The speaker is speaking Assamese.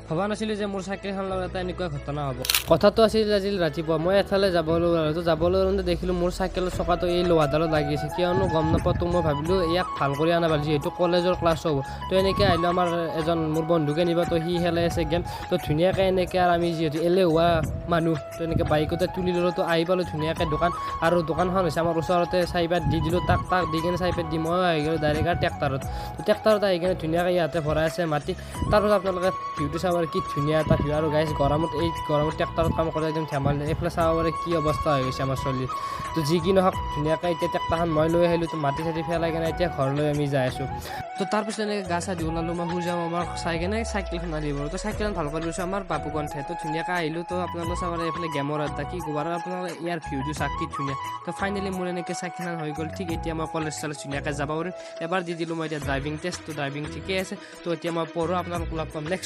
ভবা নাছিলোঁ যে মোৰ চাইকেলখনৰ লগত এটা এনেকুৱা ঘটনা হ'ব। কথাটো আছিল আজি ৰাতিপুৱা মই এঠাইলৈ যাবলৈ ওলালোঁ। তো যাবলৈ ওলাওঁতে দেখিলোঁ মোৰ চাইকেলৰ চকাটো এই লোহাডালত লাগি আছে, কিয়নো গম নাপাওঁ। তো মই ভাবিলোঁ ইয়াক ভাল কৰি অনা ভাল, যিহেতু কলেজৰ ক্লাছ হ'ব। তো এনেকৈ আহিলোঁ, আমাৰ এজন মোৰ বন্ধুকে নিব, তো সি খেলাই আছে গেম। তো ধুনীয়াকৈ এনেকৈ আৰু আমি যিহেতু এলেহুৱা মানুহ, তো এনেকৈ বাইকতে তুলি ল'লোঁ। তো আহি পালোঁ ধুনীয়াকৈ দোকান, আৰু দোকানখন হৈছে আমাৰ ওচৰতে। চাইপাত দি দিলোঁ তাক, তাক দি কিনে চাইপাত দি ময়ো আহি গ'লোঁ ডাইৰেক্ট আৰু ট্ৰেক্টৰত। তো ট্ৰেক্টৰত আহি কিনে ধুনীয়াকৈ ইয়াতে ভৰাই আছে মাটি। তাৰপাছত আপোনালোকে ভিউটো চাব পাৰে, কি ধুনীয়া এটা ভিউ। আৰু গাইজ গৰমত, এই গৰমত ট্ৰেক্টৰত কাম কৰে একদম ধেমালি নাই। এইফালে চাব পাৰে কি অৱস্থা হৈ গৈছে আমাৰ চলিৰ। তো যি কি নহওক, ধুনীয়াকৈ এতিয়া ট্ৰেক্টৰখন মই লৈ আহিলোঁ। তো মাটি চাটি পেলাই কিনে এতিয়া ঘৰলৈ আমি যাই আছোঁ। তো তাৰপিছত এনেকৈ গা চা ধুই ওলালোঁ মই, সূৰ্য মামাক চাই কিনে চাইকেলখন আনিব। তো চাইকেলখন ভাল কৰি দিছোঁ আমাৰ বাপুকণ্ঠে। তো ধুনীয়াকৈ আহিলোঁ। তো আপোনালোকে চাব পাৰে এইফালে গেমৰ আড্ডা, কি ক'ব আৰু আপোনালোকে ইয়াৰ ভিউটো চাওক কি ধুনীয়া। তো ফাইনেলি মোৰ এনেকৈ চাইকেলখন হৈ গ'ল ঠিক। এতিয়া মই কলেজ চলেজ ধুনীয়াকৈ যাব পাৰিম। এবাৰ দি দিলোঁ মই এতিয়া ড্ৰাইভিং টেষ্ট, তো ড্ৰাইভিং ঠিকেই আছে। তো এতিয়া মই পঢ়োঁ, আপোনালোক লগ পাম নেক্সট।